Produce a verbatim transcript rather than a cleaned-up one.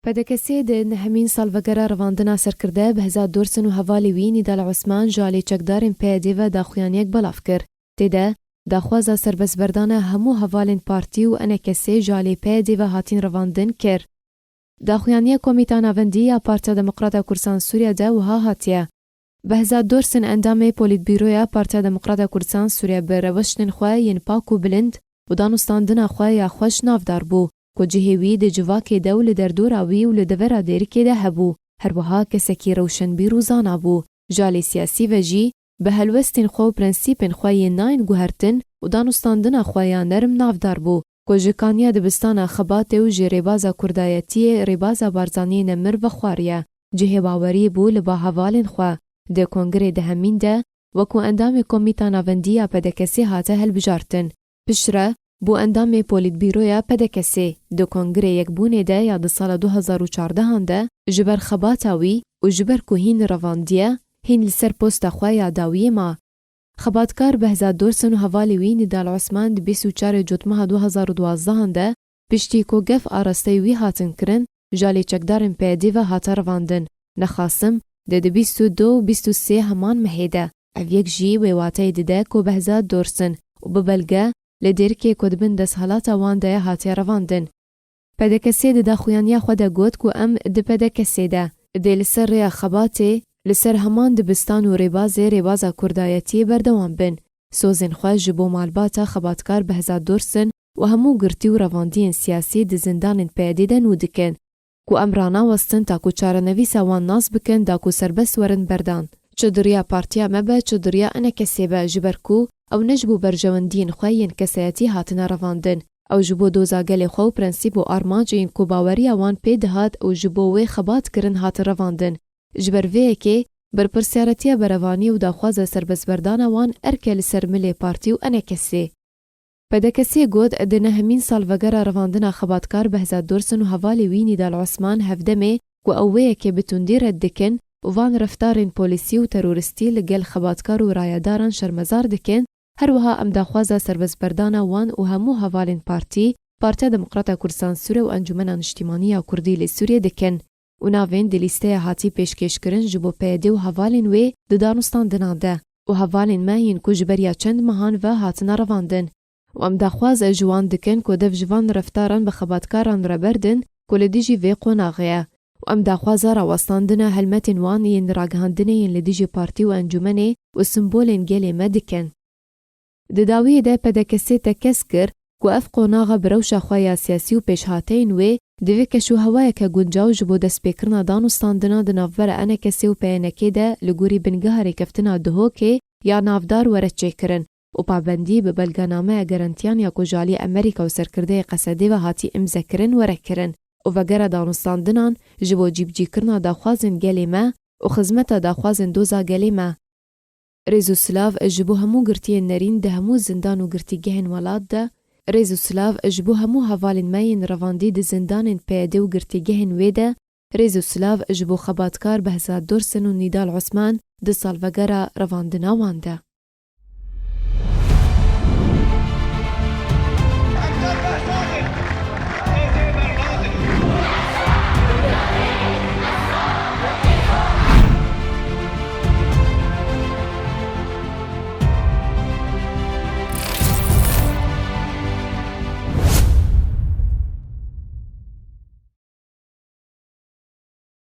P D K S di nehemîn salvegera revandina serkirde Behzad Dorsin û hevalê wî Nîdal Osman ji alî çekdarên P Y D'ê ve daxuyaniyek belav kir. Tê de, daxwaza serbestberdana hemû hevalên partî û E N K S'ê ji alî P Y D'ê ve hatîn revandin kir. Daxuyaniya Komîta Navendî ya Partiya Demokrata Kurdistan Sûriye de wiha hatiye. Behzad Dorsin endamê Polîtbîroya Partiya Demokrata Kurdistan Sûriye bi rewiştên xwe yên pak û bilind û danûstandina xwe ya xweş navdar bû, ku cihê wî di civakê de û li derdora wî û li devera Dêrikê de hebû. Her wiha kesekî rewşenbîr û zana bû. Ji alî siyasî ve jî, bi helwestên xwe û prensîpên xwe yên nayên guhertin û danûstandina xwe ya nerm navdar bû, ku ji kaniya dibistana xebatê û ji rêbaza kurdayetiyê, rêbaza Barzaniyê nemir vexwariye. Cihê baweriyê bû li ba hevalên xwe. Di kongirê dihemîn de, wekû endamê Komîta Navendî ya P D K S'ê hate hilbijartin. Piştre, bû endamê Polîtbîroya P D K S'ê. Di Kongirê Yekbûnê de ya di sala du hazar û çardehan de, ji ber xebata wî û ji ber ku hîn revandiye, hîn li ser posta xwe ya dawiyê ma. Xebatkar Behzad Dorsin û hevalê wî Nîdal Osman di bîst û çarê Cotmeha du hazar û duazdehan de, piştî ku gef arasteyî wî hatin kirin, ji alî çekdarên P Y D'ê ve hate revandin. Nexasim, di, di bîst û du û bîst û sê heman mehê de. Ev yek jî wê wateyê dide ku Behzad Dorsin û bi belge li Dêrikê ku di bin desthilata wan de ye hatiye revandin. P D K S di daxuyaniya xwe de got ku em di P D K S de dê li ser rêya xebatê, li ser heman dibistan û rêbazê rêbaza kurdayetiyê berdewam bin. Sozên xwe ji bo malbata xebatkar Behzad Dorsin û hemû girtî û revandiyên siyasî di zindanên P Y D'ê de nû dikin. Ku em ranawestin ta ku çarenivîsa wan nas bikin da ku serbest werin berdan. Çi di riya partiya me be, çi di riya E N K S'ê be, ji ber ku ew ne ji bo berjewendiyên xwe yên kesayetî hatine revandin. Ew ji bo doza gelê xwe û prensîp û armanc ên ku baweriya wan pê dihat û ji bo wê xebat kirin hatin revandin. Ji ber vê yekê, berpirsiyaretiya berevanî û daxwaza serbestberdana wan erke li ser milê partî û E N K S'ê. P D K S'ê got, di nehemîn salvegera revandina xebatkar Behzad Dorsin û hevalê wî Nîdal Osman hevdemê ku ew wê yekê bi tundî red dikin û van reftarên polîsî û terorîstî li gel xebatkar û rayedaran şermezar dikin, her wiha em daxwaza serbestberdana wan û hemû hevalên partî, Partiya Demokrata Kurdistan Sûriyê û Encûmena Niştîmanî ya Kurdî li Sûriyê dikin. Û navên di lîsteya hatî pêşkêşkirin ji bo P Y D û hevalên wê di danûstandinan de û hevalên me yên ku ji beriya çend mehan ve hatine revandin. Û em daxwaz ji wan dikin ku dev ji van reftaran bi xebatkaran re berdin ku li dijî vê qonaxê ye. Û em daxwaza rawestandina helmetên wan yên ragihandinê yên li dijî partî û encûmenê û simbolên gelê me dikin. Di dawiyê de P D K S'ê tekez kir ku ev qonaxa bi rewşa xwe ya siyasî û pêşhateyên wê di vê keş û hewayeke guncaw ji bo destpêkirina danûstandina di navbera E N K S'ê û P Y N K'ê de li gorî bingeha rêkeftina Duhokê ya navdar were çêkirin û pabendî bi belgenameya garantiyan ya ku ji alî Amerîka û serkirdeyê Qesedê ve hatî îmzekirin were kirin û vegera danûstandinan ji bo cîbicîkirina daxwazên gelê me û xizmeta daxwazên doza gelê me. Rêz û silav ji bo hemû girtiyên nerîn di hemû zindan û girtîgehên welat de, rêz û silav ji bo hemû hevalên me yên revandî di zindanên P Y D û girtîgehên wê de, rêz û silav ji bo xebatkar Behzad Dorsin û Nîdal Osman di salvegera revandina wan de.